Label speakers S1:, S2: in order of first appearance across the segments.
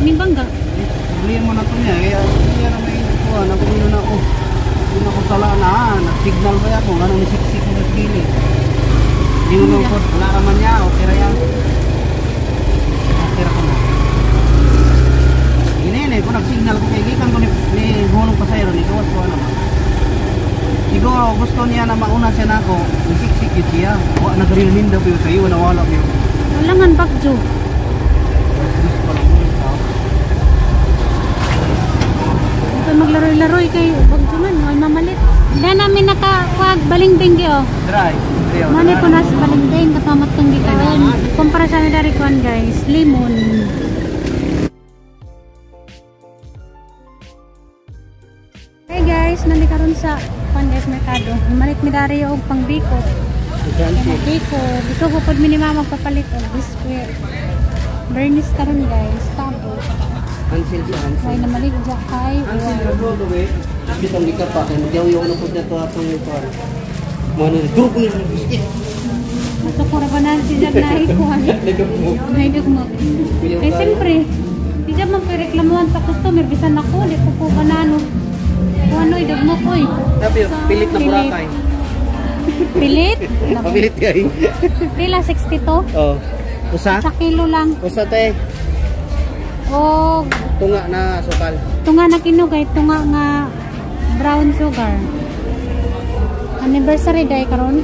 S1: Ning bangga.
S2: Problema na to niya. Kaya niya na may kuha. Nagkumino na ako. Hindi na ko sala na. Nag-signal ba ako? Ganun nisiksik ko sa gilid. Hindi mo lungkot. Wala naman niya. Okay ra yan. Okay ra ko na. Inene ko nag-signal ko kay gikan ko ni hunong pasayro ni gawas ko ano. Siguro gusto niya na mauna siya nako, nisiksik yun siya. Wa nagrilminda pa yun sa'yo, nawala pa yun.
S1: Wala nga bagyo.
S2: Gusto pa lang mo ikaw.
S1: Ito maglaroy-laroy kay bagyo man, way mamalit. Hindi namin nakakuag balingbing oh.
S2: Dry.
S1: Mani po nas balingbing katamat kang gikaon. Kumpara sa nila kuan guys, lemon. Hey guys, nandi karon sa kuan guys merkado. Malit mi dari og pangbiko. Biko, gusto ko pod mi ni mama magpapalit og biskwit. Bernice karon guys, tabo.
S2: Hansil siya, hansil.
S1: Way namalit ja kay.
S2: Hansil ra bro, eh. Bitong di ka pa kay magyaw-yaw na pud na to atong yung kuan. Mano ni duro ko ni biskwit.
S1: Ato ko ra ba na si Jag na ikuan. Naidog mo. Eh siyempre, di jab man reklamuhan sa customer bisan ako, di ko po banano. Kung ano, idog mo ko eh.
S2: Tapi pilit na Boracay.
S1: Pilit?
S2: Papilit kay.
S1: Pila 62?
S2: Oh. Usa?
S1: Sa kilo lang.
S2: Usa te.
S1: O
S2: tunga na sukal.
S1: Tunga na kinugay, tunga nga brown sugar. Anniversary day karon.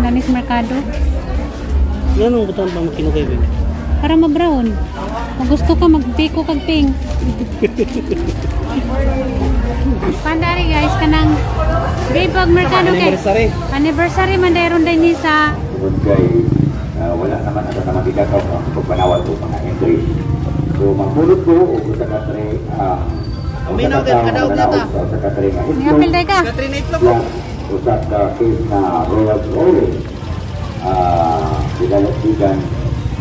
S1: Danis Mercado.
S2: Nganong butan pa mo kinugay ba?
S1: Para ma-brown. Kung gusto ka magbiko kag pink. Pandari guys kanang Baybag Mercado kay
S2: anniversary.
S1: Anniversary man dayron day ni sa
S3: tungod kay wala naman ako na magigagaw ang pagpanawag ko mga entry. So magpulot ko og usa ka tray ang
S2: Uminaw kay kadaog na ta.
S3: Usa ka tray nga itlog.
S1: Ngapil day ka.
S2: Ka tray na itlog.
S3: Usa ka case na Royal Orange. Gidalan.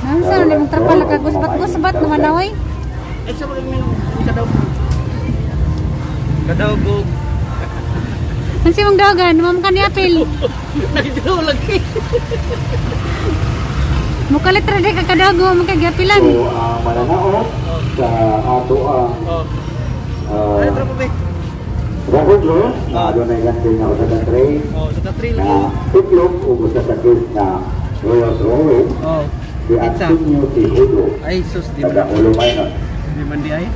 S1: Nansa ni mong trapal ka gusbat-gusbat naman na oy.
S2: Ay sa pag minom kadaog. Kadaog og
S1: Nansi mong dagan, mom ka ni apil.
S2: Nagdaw lagi.
S1: Mukalit ra day ka kadaog mo kay giapilan.
S3: So ang mananaog sa ato ang
S2: Ano tropa be?
S3: Rahudlo, na adunay ganti nga usa ka tray.
S2: Oh, usa ka tray
S3: na
S2: lang.
S3: Itlog ug usa ka case na Royal Orange.
S2: Oh.
S3: Si Antonio Tijudo.
S2: Ay sus di
S3: Taga Olo Minor.
S2: Di man di ay.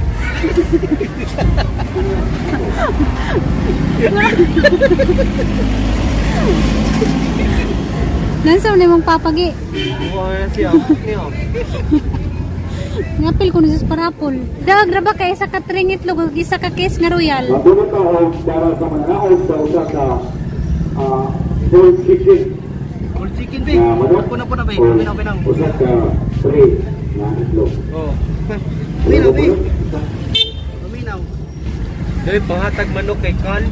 S1: Nansa man imong papagi.
S2: Buha siya.
S1: Ngapil ko ni sa parapol. Dag ra ba kay isa ka tray itlog ug isa ka case nga royal.
S3: Mabunot ka og para sa mananaog sa usa ka full chicken.
S2: Full chicken be.
S3: Na manok.
S2: Ako na po na be.
S3: O
S2: Binaw binaw.
S3: usa ka tray na itlog.
S2: Oh. Binaw be. Binaw. Doy panghatag manok kay Kal.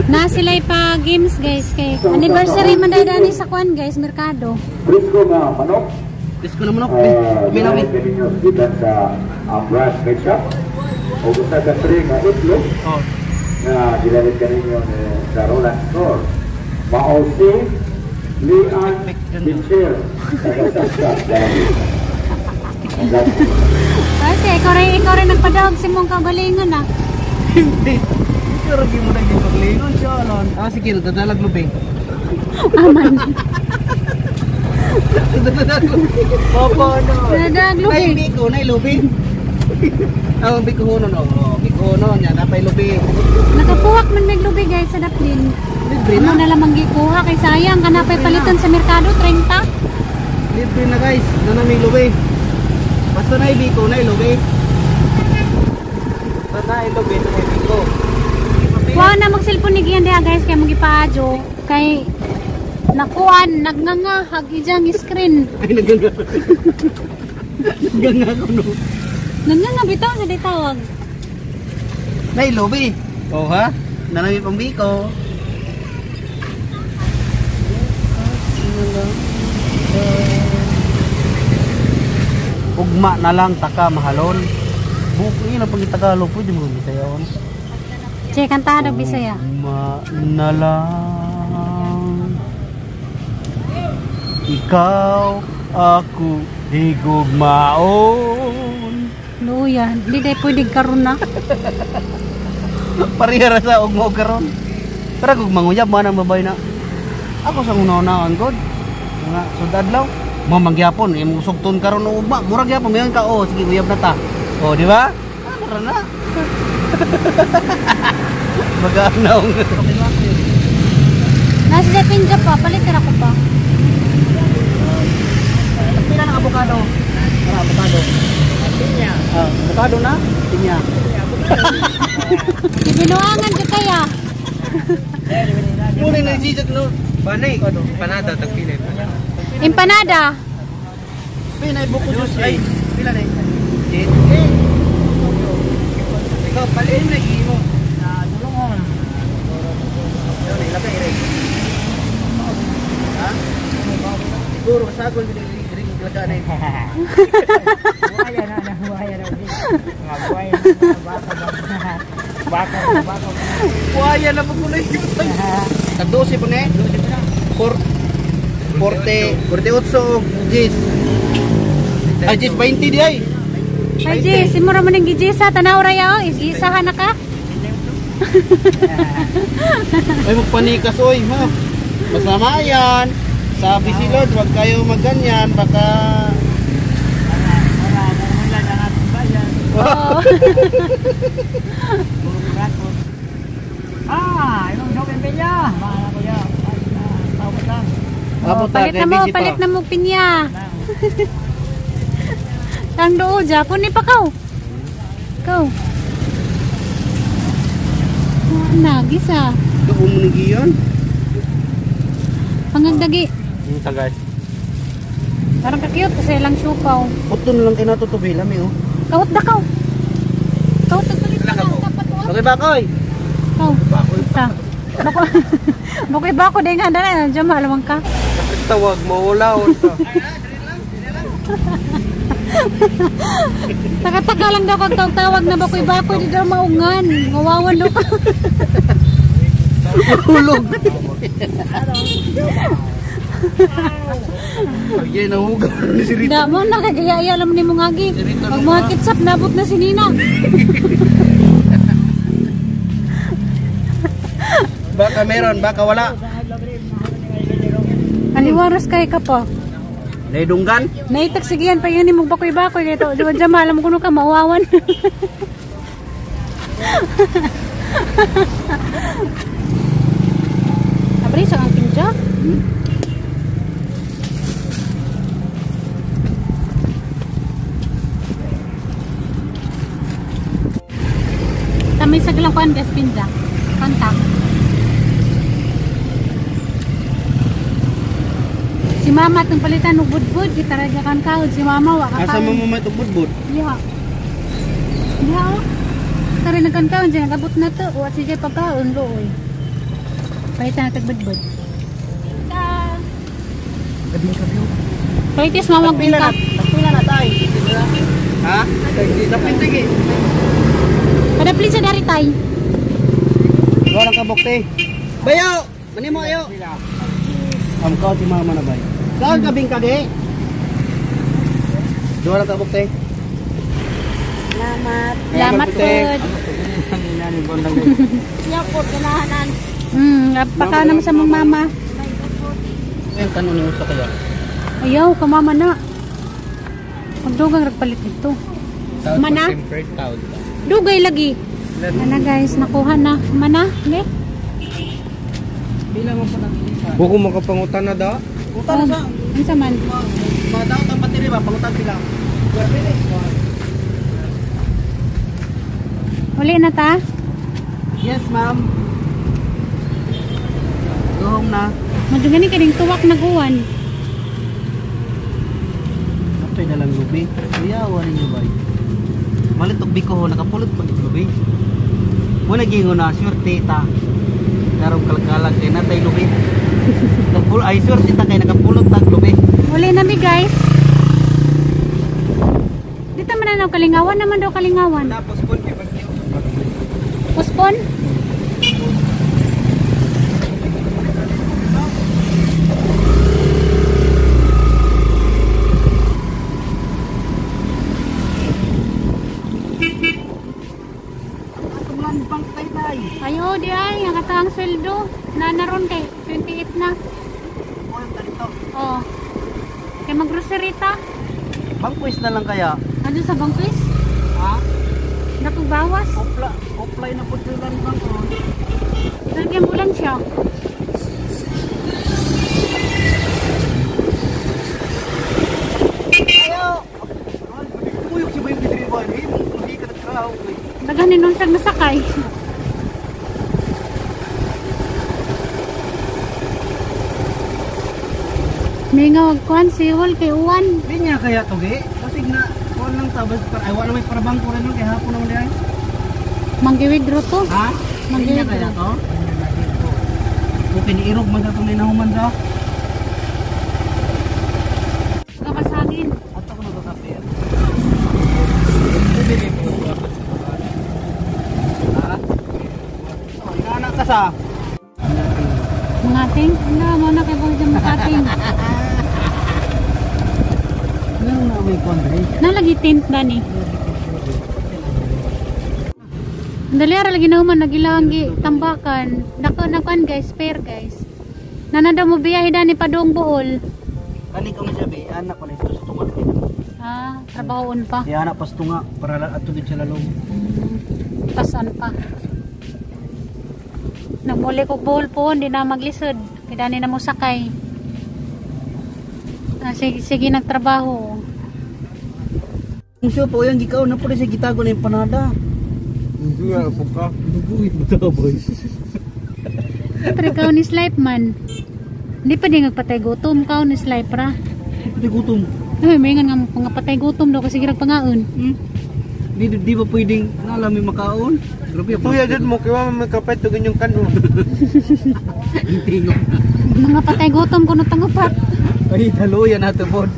S1: Na sila pa games guys kay anniversary man day dani sa kuan guys merkado.
S3: Presko nga manok.
S2: Presko na manok be. Binaw be.
S3: Gikan sa Brad Meat Shop. O usa ka tray nga itlog.
S2: Oh.
S3: Na gilalit kaninyo ni sa Roland Store. Mao si Lian Bichir.
S1: Kasi ikaw rin nagpadaog si mong kagalingon ah.
S2: Hindi. Pero di mo naging paglingon siya alon. Ah sige, nagdadalag lubi.
S1: Aman.
S2: Nagdadalag lubi. Opo no.
S1: Nagdadalag lubi.
S2: Nay biko, nay lubi. Ah, biko hono no. Oh, biko hono nya napay lubi.
S1: Nakapuwak man mig lubi guys sa daplin.
S2: Libre
S1: Amo
S2: na.
S1: na lamang gikuha kay sayang kanapay paliton sa merkado 30.
S2: Libre na guys, na naming lubi. Basta na biko, na lubi. Basta na lubi, na biko.
S1: Kuha na mag-cellphone ni Gian diha guys kay magipaadyo kay nakuan nagnganga hag ijang screen.
S2: Ay nagnganga. Nagnganga ko no.
S1: Nagnganga bitaw sa ditawag.
S2: Nay lubi. Oh ha? Nanami pang biko. Ugma na lang taka mahalon. Buko yun ang pag-Tagalog pwede mo Bisayaon.
S1: Che kantahan og Bisaya.
S2: Ugma na lang. Ikaw Ako higugmaon.
S1: Luya, di day pwede karon na.
S2: Pareha ra sa ug mo karon. Pero kung manguyab man ang babay na. Ako sa una-unaan god. Nga sud adlaw, mo mangyapon imong sugton karon og ugma, murag gyapon mayon ka, oh sige uyab na ta. Oh, di ba? Ano ra na? Maganaw.
S1: Nasa sa pinja pa, palit ra ko pa.
S2: Pila na avocado? Para avocado. Pinya. Ah, avocado na? Pinya.
S1: Gibinuangan ka kaya.
S2: Muna na sisag no. Panay, empanada tagpila.
S1: Empanada.
S2: Pinay buko juice ay. Pila na? Ikaw palin na gimo. Na dulongon. Yo na ilapay ire. Ha? Siguro kasagol gid diri ko na.
S4: Buhaya na na buhaya na. Nga buhaya baka baka baka.
S2: Buhaya na pud kuno. Tag 12 po ne? 12 na. 4 40 48 og 10. Ay 10 20 di ay.
S1: Ay Jis, imo ra man ning gijisa tanaw ra ya, oh, isahan na ka.
S2: Ay magpanikas oy ha. Masama yan. Sabi si Lord, wag kayo magganyan baka
S1: Oo.
S4: Ah, imong dog pinya. Maana ko ya. Tawag lang.
S1: Oh, palit na mo pinya. Tang doo ja, puni pa kaw. Kaw. Na gisa.
S2: Duo mo ni giyon.
S1: Pangagdagi.
S2: Tagay.
S1: Parang ka-cute kasi lang siupaw.
S2: Puto na lang kay nato to bila mi oh.
S1: Kawat na kaw. Kawat na tuloy ka dapat oh.
S2: Okay bakoy.
S1: Kaw. Ta. Bako. Bakoy bako dai nga dala diyan mahalawang ka.
S2: Tawag mo wala ta.
S1: Taka-taka lang daw kag tawag na bakoy bakoy di daw maungan. Ngawawan daw ka.
S2: Hulog. Ay, nahugaw ni si Rita.
S1: Da mo nakagaya alam ni mo ngagi. Pag mga kitsap nabot na si Nina.
S2: Baka meron, baka wala.
S1: Aliwaras kay ka pa.
S2: Naidunggan?
S1: Naitagsigian pa yun ni mong bakoy-bakoy. Kaya ito, diba dyan, malam ko ka, mauwawan. Abri, siya ang pinja. Tamay sa galang kuan, guys, pinja. Kanta. Si mama itong palitan ng budbud, kita raga kan kaod si mama wa ka.
S2: Asa mo mo may budbud?
S1: Diha. Diha oh. Tara nagkan kaon diyan nagabot na to. Wa si jay pagkaon looy. Palitan na tag budbud. Ta.
S2: Gabing kabiyo.
S1: Palitis mama
S2: Pila na,
S1: bingka.
S2: pila na tay. Ha? Dapit sige.
S1: Kada please sa dari tay.
S2: Wala ka bukte. Bayo, manimo ayo. Am ka si mama na bay. Saan ka bingkage? Duha lang ka bukte.
S1: Salamat. Salamat pod. Apaka naman sa mong mama.
S2: Ayun, tanong ni usa kaya.
S1: Ayaw, kamama na. Pagdugang nagpalit dito. Mana? Dugay lagi. Ana guys, nakuha na. Mana? Ne?
S2: Bilang mo pa nang
S5: Buko makapangutan na da.
S2: Utan sa.
S1: Unsa man?
S2: Mga daot ang battery ba pangutan sila.
S1: Uli na ta?
S2: Yes, ma'am. Go home na.
S1: Madyo gani kaning tuwak na guwan.
S2: Ato'y dalang lubi. Kuya, wala niyo ba? Malit og biko ho, nakapulot pa og lubi. Wala gingon na swerte ta. Karong kalkalag kay natay lubi. Nagpul ay swerte ta kay nakapulot tag lubi.
S1: Uli na mi guys. Dito man na daw kalingawan naman daw kalingawan.
S2: Tapos pon kay bagyo.
S1: Puspon?
S2: bank tay tay.
S1: Ayo, di ay, ang kataang sweldo. Nanaron kay 28 na.
S2: Kulang ta dito.
S1: Oh. Kay maggrocery ta.
S2: Bangkwis na lang kaya.
S1: Ano sa bangkwis?
S2: Ha?
S1: Datong bawas.
S2: Offline na po sila ng bangko.
S1: Lagi ambulansya.
S2: Ayo! Kuyog siya ba yung bidriban? Eh, hindi ka nagtraho.
S1: Daghan ni nun siyang nasakay. May nga wag kuan siwol kay uwan.
S2: Hindi niya kaya to, ge? Kasi na, kuwan lang tabas. Ay, wala may parabangko rin nun, kaya hapon naman din.
S1: Manggi-withdraw to.
S2: Ha? Hindi niya kaya to? Okay, niirog man sa itong ninahuman sa.
S1: Kabasagin.
S2: At ako nagkakape. Ha? Oh, inaanak ka sa.
S1: Mga ting. Ano, mo na kay boy mga ting.
S2: Meron na may kondre.
S1: Nalagi tint na ni. Dali ara lagi na human nagilang gi tambakan. Dako na kuan guys, spare guys. Nananda mo biyahe dani padung Bohol.
S2: Kani ko siya be, anak ko na ito sa tunga.
S1: Ah, trabahoon pa.
S2: Di anak pas tunga para ato gid sa lalong.
S1: Pasan pa. Nagmuli ko Bohol po, hindi na maglisod. Kaya dani na mo sakay. Ah, sige, sige nagtrabaho.
S2: Kung siya po yang gikaw na po siya gitago na yung panada.
S5: Hindi nga po ka.
S2: Duguit mo to boy.
S1: Pero ikaw ni Slipe man. Hindi pa din nagpatay gutom, kao ni Slipe ra.
S2: Hindi gutom.
S1: Ay, may nga nga patay gutom daw kasi girag pangaon.
S2: Hmm? Di ba pwedeng nala may makaon? Grabe
S5: Tuya dyan mo, kaya may kapit, tugin yung kanon.
S2: Intingog.
S1: Mga patay gutom kuno tangupat.
S2: Ay, daluyan nato bod.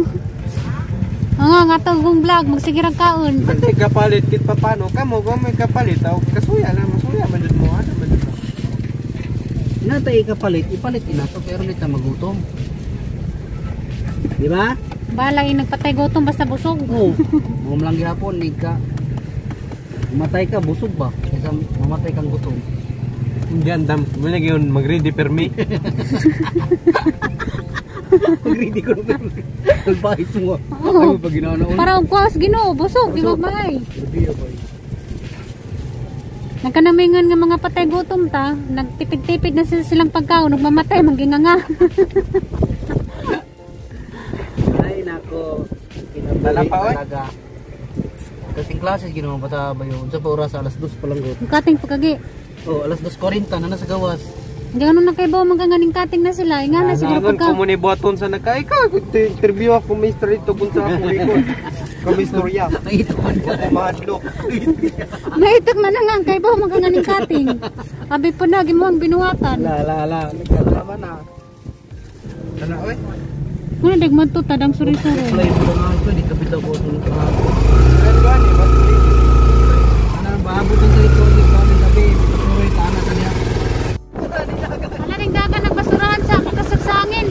S1: Nga nga to kong vlog magsigirag kaon.
S5: Hindi kapalit, kit pa paano, kamo, kung may kapalit, aw, kasuya na, masuya man dyan mo, ano man dyan mo.
S2: Natay ikapalit, ipalit ina to pero nita magutom. Di ba?
S1: Bala yung nagpatay gutom basta busog.
S2: Oo. Mum lang gihapon ni ka. Mamatay ka busog ba? Kaysa mamatay kang gutom.
S5: Hindi andam, muna yun, mag-ready per me.
S2: Ready ko na pero. Nagpahit mo.
S1: Oo.
S2: Ay, pag ginawa
S1: Para og kuwas Ginoo busog di magmahay.
S2: Grabe boy.
S1: Nagkanamingan nga mga patay gutom ta, nagtipid-tipid na sila silang pagkaon, nagmamatay mangginganga.
S2: Ay nako.
S5: Dala pa, oy.
S2: Talaga. Kasing classes ginawa pa ta ba yun? Sa pa oras alas 2 pa lang go.
S1: Ang kating pagkagi.
S2: Oh, alas 2:40 na nasa gawas.
S1: Hindi ano na kay bawo mangganganing kating na sila. Nga na siguro
S5: Ingon
S1: pagka.
S5: ko mo ni buhaton sa nagka, ikaw, interview ako, mister ito, kung sa akong likod. Kami istorya.
S2: Ay, ito man.
S5: Ako mahadlok.
S1: Naitak man na nga kay bawo mangganganing kating. Abi po na gimuhang binuhatan.
S2: La la la. Nagkalaman na.
S5: Tana, oy.
S1: Muna dagman to tadang suri-suri.
S2: Play mo lang ako, di ka bitaw ko itong kahapon.
S5: Ano ba ni? Ba't hindi?
S2: Ano ba, abot ang talikod, di pa ng gabi, patuloy, taana ka niya.
S1: Wala rin gaga nagbasurahan sa kakasagsangin.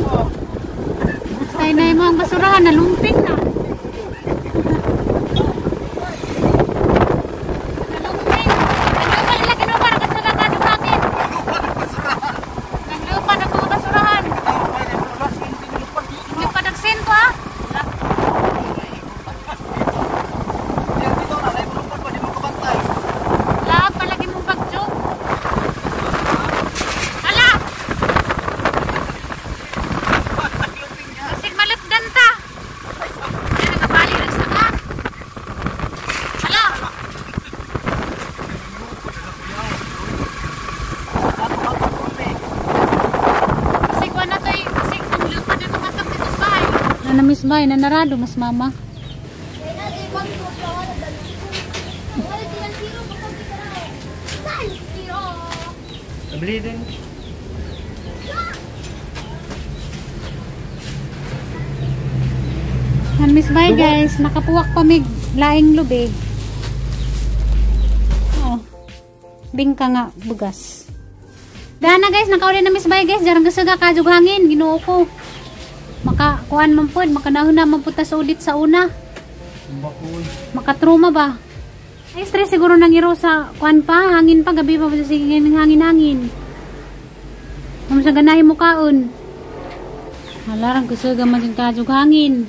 S1: Tayo na yung mga basurahan, nalumping na. Nalumping. Naglupa nila kinuha, nakasaga ka sa akin. Naglupa ng mga basurahan. Hindi pa nagsin ko ah. Lahat palagi mong bagyo. Ala! Kasi malipdan ta. Ay, nakabali lang sa ka. Ala! Kasi kuha na tayo. Kasi ang lupa na tumatak dito sa bahay. Nanamis ba? Nanarado mas mama.
S5: Nabili din.
S1: Nanamis ba guys? Nakapuwak pa mig laing lubig. Oh. Bingka nga bugas. Dana guys, nakauli na miss bay guys, jarang gusto ka kajug hangin, Ginoo ko. Maka kuan man pod, makanahon na man pud ta sa ulit sa una. Makatruma ba? Ay, stress siguro nang iro sa kuan pa, hangin pa, gabi pa, sige hangin-hangin. Kung sa ganahin mo kaon. Halarang kusuga man jud kadyo hangin.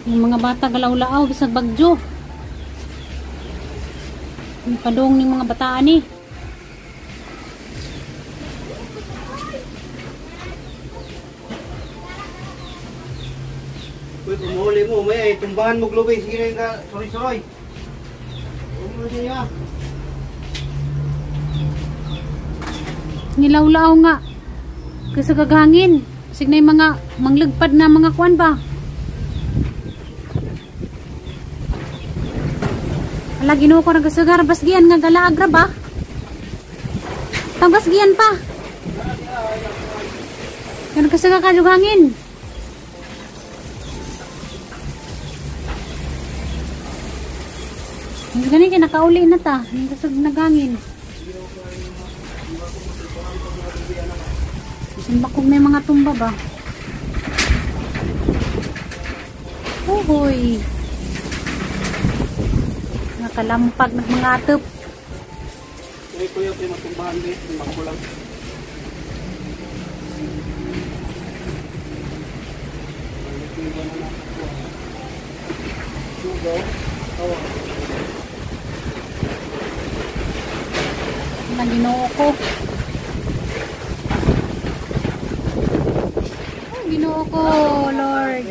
S1: Yung mga bata galaw-laaw bisag bagyo. Yung padong ning mga bataan eh.
S2: Uy, pumuhuli mo, may tumbahan mo globay. Sige na yung ka, suroy-suroy. Umuhuli niya.
S1: Nilawlaw nga. Kasi gagangin. Sig na yung mga manglagpad na mga kuan ba. Ala, Ginoo ko nagasugar. Basgian nga galaagra ba? Tambasgian pa. Yan kasugar ka hangin. Hindi gani kay nakauli na ta. Yung kasug nagangin. Bisan ba kung may mga tumba ba? Uhoy. Nakalampag ng mga atop.
S2: Uy, kuya, kayo matumbahan din. Makulang.
S1: Na Ginoo ko. Oh, Ginoo ko, Lord.